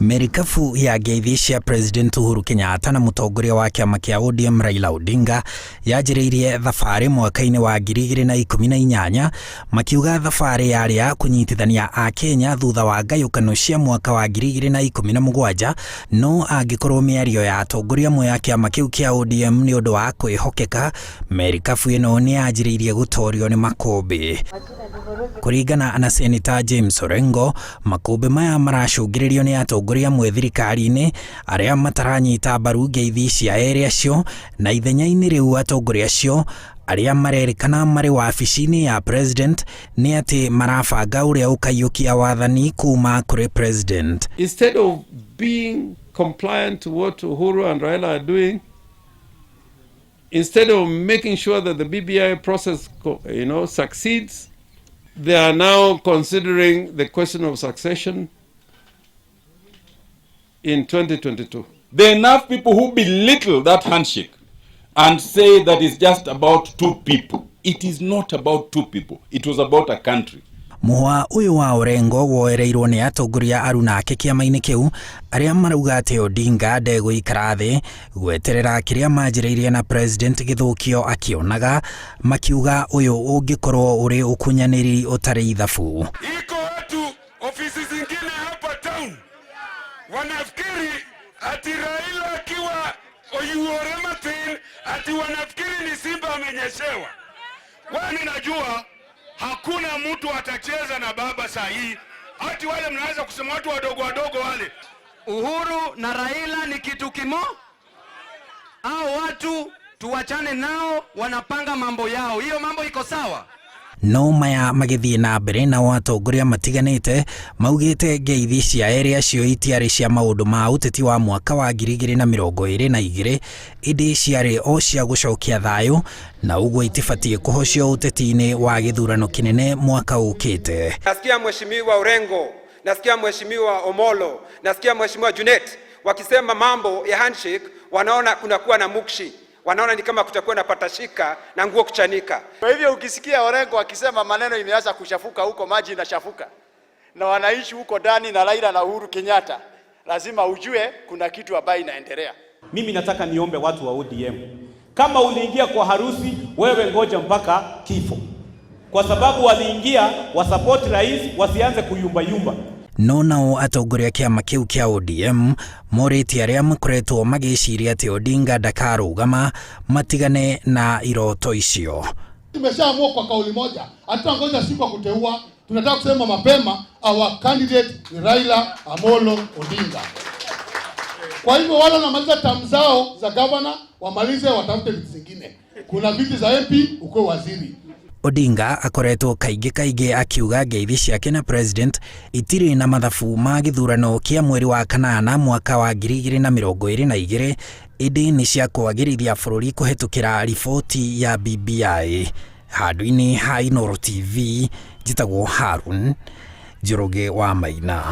Merikabu ya ngeithi cia President Uhuru Kenyatta na mũtongoria wa kĩama kĩa ODM Raila Odinga yanjĩrĩirie thabarĩ mwaka-inĩ wa 2018, makiuga thabarĩ yarĩ ya kũnyitithania Akenya thutha wa ngayũkano cia mwaka wa 2017. No angĩkorwo mĩario ya atongoria amwe a kĩama kĩu kĩa ODM nĩ ũndũ wa kwĩhokeka, merikabu ĩno nĩ yanjĩrĩirie gũtorio nĩ makũmbĩ. Kũringana na Seneta James Orengo, makũmbĩ maya maracũngĩrĩrio nĩ atongoria amwe thirikari-inĩ arĩa mataranyita mbaru ngeithi cia erĩ acio, na ithenya-inĩ rĩu atongoria acio arĩa marerĩkana marĩ wabici-inĩ ya president nĩ atĩ marabanga ũrĩa ũkaiyũkia wathani kuma kũrĩ president. Instead of being compliant to what Uhuru and Raila are doing, instead of making sure that the BBI process succeeds, they are now considering the question of succession in 2022. There are enough people who belittle that handshake and say that it's just about two people. It is not about two people. It was about a country. Mũhwa ũyũ wa Orengo woereirwo nĩ atongoria aruna ake kĩama-inĩ kĩu arĩa marauga atĩ Odinga ndegũikara thĩ gweterera kĩrĩa manjĩrĩirie na president gĩthũkio akĩonaga, makiuga ũyũ ũngĩkorwo ũrĩ ũkunyanĩri ũtarĩ ithabu. Iko watu ofisi zingine hapa town wanafikiri ati Raila akiwa oyuore matin, ati wanafikiri ni simba amenyeshewa. Wewe, najua hakuna mtu atacheza na baba saa hii, ati wale mnaweza kusema watu wadogo wadogo wale. Uhuru na Raila ni kitu kimo, au watu tuwachane nao, wanapanga mambo yao, hiyo mambo iko sawa. No maya magĩthiĩ na mbere, nao atongoria matiganĩte maugĩte ngeithi cia erĩ acio itiarĩ cia maũndũ ma ũteti wa mwaka wa 2022, ĩndĩ ciarĩ o cia gũcokia thayũ, na ũguo itibatiĩ kũhocio ũteti-inĩ wa gĩthurano kĩnene mwaka ũkĩte. Nasikia Mheshimiwa Orengo, nasikia Mheshimiwa Omolo, nasikia Mheshimiwa Junet wakisema mambo ya handshake, wanaona kunakuwa na mukshi, wanaona ni kama kutakuwa na patashika na nguo kuchanika. Kwa hivyo ukisikia Orengo akisema maneno imeanza kuchafuka huko, maji inachafuka na wanaishi huko ndani na Raila na Uhuru Kenyatta, lazima ujue kuna kitu ambayo inaendelea. Mimi nataka niombe watu wa ODM, kama uliingia kwa harusi, wewe ngoja mpaka kifo, kwa sababu waliingia wasupport rais, wasianze kuyumbayumba. No nao atongoria kĩama kĩu kĩa ODM morĩtie arĩa makoretwo magĩciria atĩ Odinga ndakarũgama matigane na iroto icio. Tumeshaamua kwa kauli moja, hatutangoja siku ya kuteua. Tunataka kusema mapema, our candidate ni Raila Amolo Odinga. Kwa hivyo wale wanamaliza term zao za governor wamalize, watafute viti zingine. Kuna viti za MP, ukuwe waziri. Odinga akoretwo kaingĩ kaingĩ akiuga ngeithi ciake na president itirĩ na mathabu ma gĩthurano kĩa mweri wa kanana mwaka wa 2022, ĩndĩ nĩ cia kwagĩrithia bũrũri kũhetũkĩra riboti ya BBI. Handũ-inĩ ha Inooro TV, njĩtagwo Harun Njoroge wa Maina.